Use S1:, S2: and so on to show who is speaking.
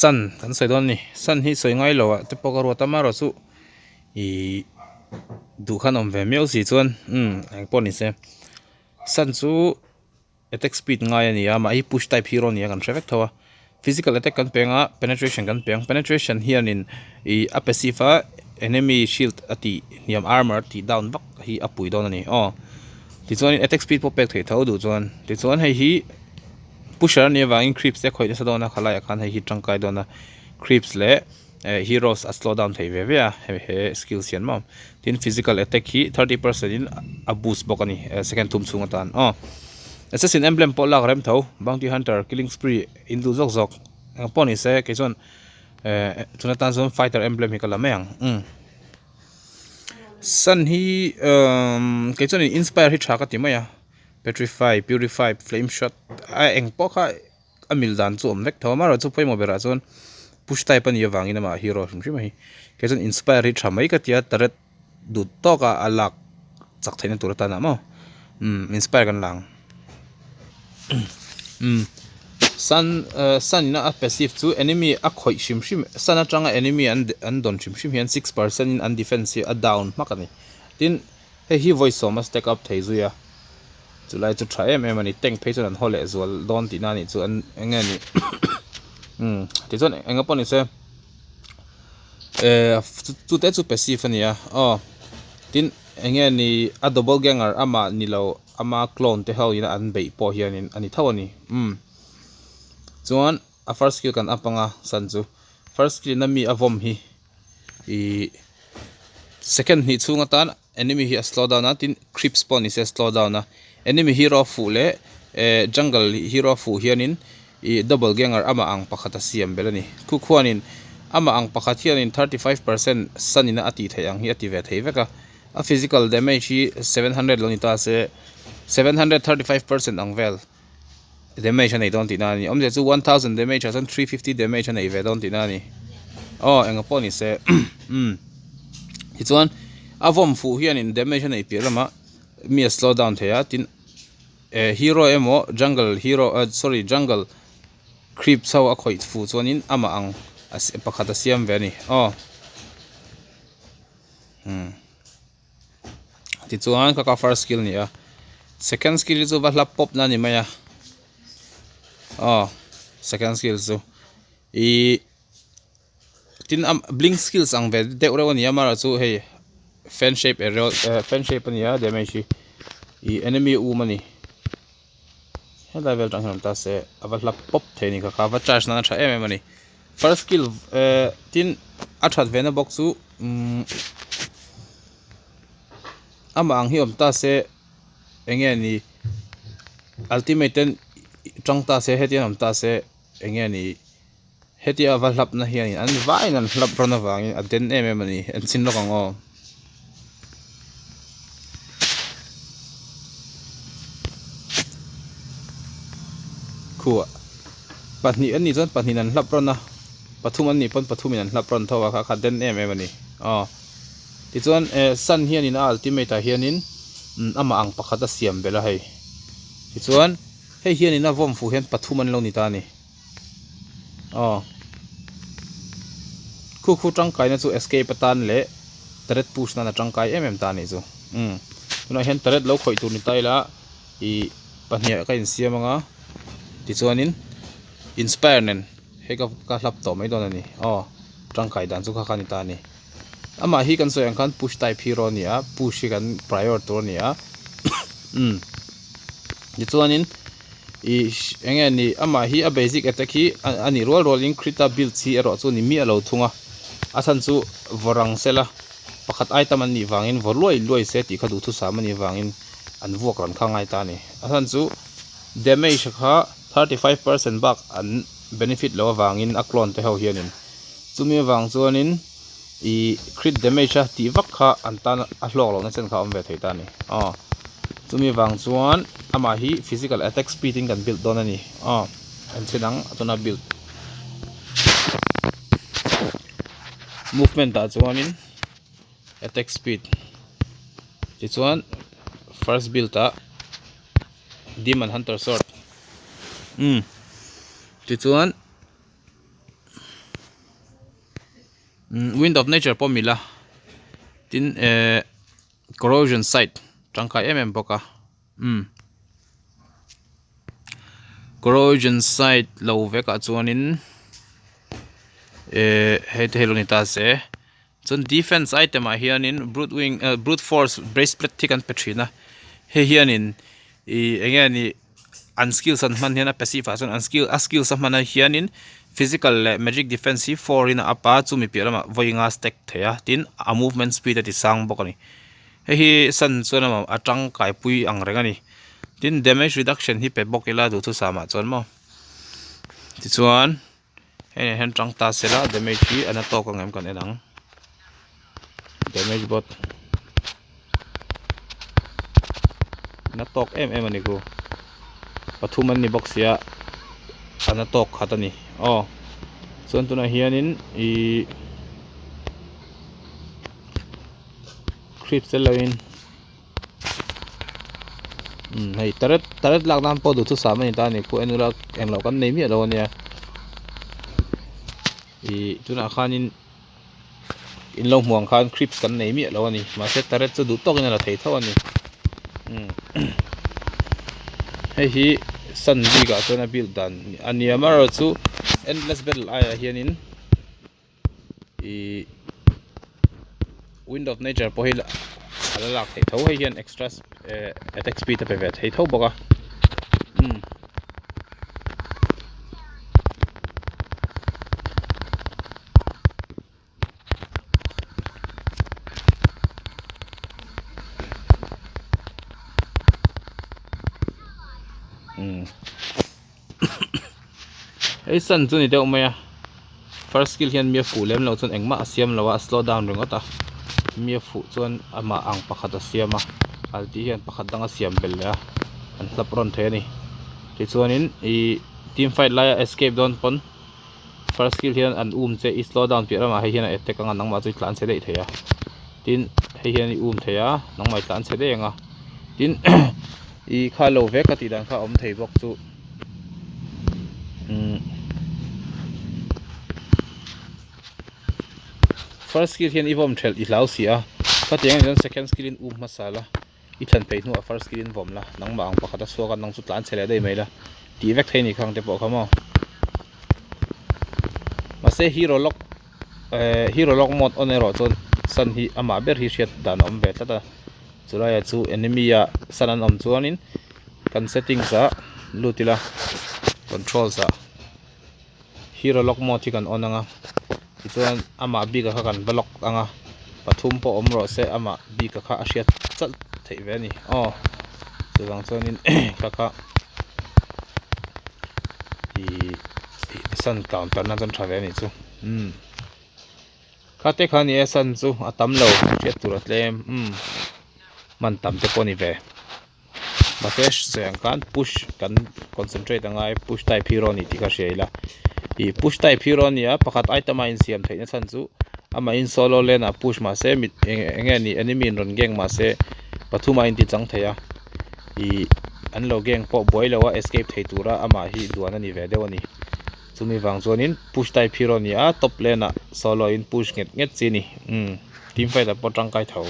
S1: Sun kan sawi dawn a ni sun hi sawi ngai lo ah te pawh ka ruat a amaherawhchu ihh duh khan awm ve miau si chuan umm eng pawh ni se sun chu attack speed ngai a ni a mahhi push type hero a ni a kan hre vek tho a physical attack kan peng a penetration kan peng penetration hianin ih a passive a enemy shield a tih hniam armour a tih down vak hi a pui dawn a ni aw tichuan attack speed pawh pek theih tho duh chuan tichuan hei hi. Pusher anih avangin creeps te a khawih nasa dawn a khalaiah khan hei hi tangkai dawn a creeps leh eh heroes a slow down thei ve ve a hei he skills hian maw tin physical attack hi 30% in a boost bawk a ni eh second thum chhung atan aw assassin emblem pawh lak rem tho bounty hunter killing spree in duh zawk zawk eng pawh ni se kei chuan eh tuna tan chuan fighter emblem hi ka la mai ang umm sun hi umm kei chuan inspire hi tha ka ti mai a. Petrify, purify, flame shot a eng pawh kha a mil dan chu a awm vek tho a amaherawhchu pawimawh berah chuan push type a nih avangin amah hero hrim hrim a hi kei chuan inspire hi tha mai ka ti a turret duh tawk a a lak chak theihna tur atan ah maw umm inspire kan la ang umm sun ah sun in a passive chu enemy a khawih hrim hrim sun atanga enemy an an dawn hrim hrim hian 6% in an defense hi a down hmak a ni tin. Hei hi vawi sawm a stack up thei zui a, chulai chu tha em em a ni, tank phei chuan an haw leh zual dawn tihna a nih chu an eng nge ni umm tichuan eng pawh ni se eh chute chu passive a ni a aw tin eng nge ni a double ganger amah ni lo ama clone te ho in an beih pawh hianin a ni tho a ni umm chuan a first skill kan up anga san chu first skill in a mi a vawm hi. Ihh second hnih chhung atan enemy hi a slow down a tin creeps pawh ni se a slow down a enemy hero a fuh leh eh jungle hero a fuh hianin ih double ganger amah ang pakhat a siam belh a ni khu khuanin amah ang pakhat hianin 35% sun in a tih theih ang hi a ti ve thei vek a a physical damage hi 700 lo ni ta se 735% ang vel damage a nei dawn tihna a ni awmzia chu 1000 damage ah chuan 350 damage a nei ve dawn tihna a ni aw enga pawh ni se umm tichuan a vawm fuh hianin damage a neih piah lamah mi a slow down thei a tin eh hero emaw jungle hero ah sorry jungle creeps ho a khawih fuh chuanin amah ang pakhat a siam ve a ni aw umm. Tichuan ka ka first skill a ni a second skill hi chu va hla pawp na a ni mai a aw second skill chu ihh tin a blink skills ang ve deuh reuh a ni a amaherawhchu chu hei fan shape arrow eh fan shape a ni a damage hi ih enemy um a ni helai vel atang hian awm ta se a va hla pawp thei a ni kha kha va charge nan a tha em em a ni. First skill eh tin a that ve na bawk chu umm amah ang hi awm ta se eng nge ni ultimate ten tang ta se hetiang awm ta se eng nge ni hetia va hlap na hian an vaiin an hlap rawn avangin a den em em a ni en chhin lawk ang aw. Khuah. Pahnih an nih chuan pahnihin an hlap rawn a, pathum an nih pawn pathumin an hlap rawn tho a, kha kha den em em a ni. Aw. Tichuan eh Sun hianin a ultimate ah hianin amah ang pakhat a siam belh a hei. Tichuan hei hianin a vawm fuh hian pathum an lo ni ta a ni. Aw. Khu khu tangkaina chu escape atan leh turret push nan a tangkai em em ta a nih chu. Umm. Tunah hian turret lo khawih tur ni ta ila ih pahnih ah ka insiam anga tichuanin inspire nen hei ka ka hlap tawh mai dawn a ni aw tangkai dan chu kha kha a ni ta a ni amah hi kan sawi ang khan push type hero a ni a push hi kan prior tur a ni a umm tichuanin ih eng nge ni amah hi a basic attack hi a nih rual rualin krita build hi erawh chu ni miah lo thung a a chhan chu vawrang sela pakhat item an nih vangin vaw luai luai se tih kha duhthusam a nih vangin. An vuak ran kha ngai ta a ni. A chhan chu damage kha 35% bak an benefit loh avangin a clone te ho hianin chumi avang chuanin ih crit damage a tih vak kha an tan a hlawk lohna chen kha a awm ve thei ta a ni. Aw chumi avang chuan amah hi physical attack speed in kan build dawn a ni. Aw an chhe dang tuna build movement ah chuanin. Attack speed tichuan first build ah demon hunter sword umm tichuan. Wind of nature pawh mila tin eh corrosion site tangkai em em bawk a umm corrosion site lo vekah chuanin eh hei te hi lo ni ta se chuan defense item ah hianin brute wing eh brute force bracelet hi kan pe thin a hei hianin ih eng nge ni. an skills an hman hian a passive ah chuan an skill a skills a hman ah hianin physical leh magic defense hi four in a up a chumi piah lamah vawi nga stack thei a tin a movement speed a ti sang bawk a ni hei hi san chuan a a tangkai pui ang reng a ni tin damage reduction hi pe bawk ila duhthusam ah chuan maw tichuan hei ah hian tang ta sela damage hi a na tawk ang em kan en ang damage bot na tawk em em a ni ku pathum an ni bawk sia a na tawk khat a ni aw chuan tunah hianin ihh creeps te lo in. Umm hei turret turret lak nan pawh duhthusam a ni ta a ni khu en ula englo kan nei miah lo a nia ih tunah khanin in lo hmuh ang khan crips kan nei miah lo a ni mahse turret chu duh tawkin a la thei tho a ni umm hei hi sun bikah chuan a build dan a nia amaherawhchu endless battle aiah hianin. Ihh wind of nature pawh hi a la lak theih tho hei hian extra eh attack speed a pe ve thei tho bawk a umm. Hei sun chu ni deuh mai a first skill hian mi a fuh lem loh chuan engmah a siam lo a a slow down ringawt a mi a fuh chuan amah ang pakhat a siam a alti hian pakhat dang a siam belh leh a an hlap rawn thei a ni tichuanin ihh team fight laia escape dawn pawn first skill hian an um che i slow down piah lamah hei hian a attack anga nangmah chu i tlan chhe daih thei a tin hei hian i um thei a nangmah i tlan chhe daih ang a tin ih kha lo vek a tih dan kha a awm thei bawk chu umm first skill hian i vawm thelh i hlau si a khatiang anih chuan second skill in um hmasa la i thlan peih hnuah first skill in vawm la nangmah ang pakhat a chhuak a nang chu tlan chhe leh daih mai la tih vek thei a nih kha ang te pawh kha maw mahse hero lock eh hero lock mode on erawh chuan sun hi amah ber hi hriat dan a awm ve tlat a chulaiah chu enemy ah sun an awm chuanin kan settings ah lut ila controls ah hero lock mode hi kan on ang a tichuan amah bik ah kha kan va lock ang a pathum pawh awm rawh se amah bik ah kha a hriat chalh theih ve a ni aw chuvang chuanin kha kha ihh sun counter na chuan tha ve a nih chu umm kha te kha a ni e sun chu a tam lo hriat tur a tlem umm hman tam te pawh a ni ve. Mahse sawi ang khan push kan concentrate a ngai push type hero a ni tih kha hria ila ih push type hero a ni a pakhat item a insiam theih na chhan chu amahin solo lane ah push mahse mit eng enge ni enemy in rawn gang mahse pathum a inti chang thei a ih an lo gang pawh buai lo a escape thei tura amah hi duan a ni ve deuh a ni chumi vang chuanin push type hero a ni a top lane ah solo in push nghet nghet chi a ni umm team fight ah pawh tangkai tho.